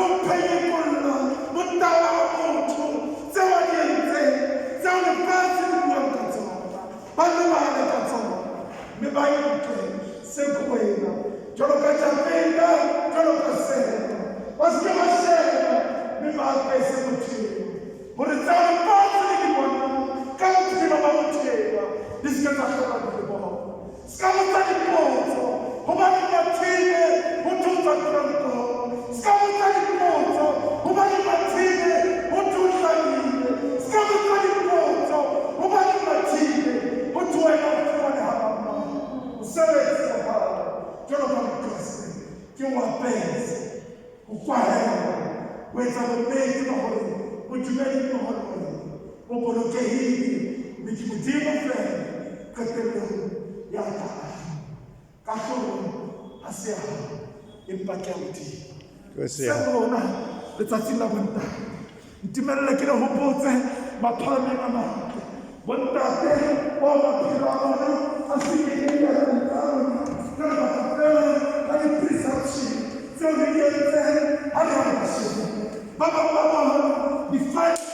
ho phenyekolla botala ba motho, tseo a di entseng, tseo lefatshe le buang ka tsona, ba lebale ka tsona, mme ba nke se ho wena jwalo ka Jafeta, jwalo ka Sema. Ba se ke ba sheba mme ba apese motho eo, hore tseo lefatshe le di bonang ka bophelo ba motho enwa di se ke tsa hlola di le bona. Se ka botsa dipotso, hobaneng Mathibe ho thwe o tswa teronkong? Se ka botsa dipotso, hobaneng Mathibe ho thwe o hlahile? Se ka botsa dipotso, hobaneng Mathibe ho thwe wena o fumaneha mang mang? Mosebetsi wa hao jwalo ka Mokreste ke o apesa, ho kwahela, ho etsa bonnete ba hore modumedi mmoho le wena o bolokehile, mme ke Modimo feela qetellong ya tla ahlola. Kahlolo ha se ya hao, empa ke ya Modimo. Se rona letsatsing la bontate. Ntumelle ke le hopotse maphahameng a matle. Bontate bao maphelo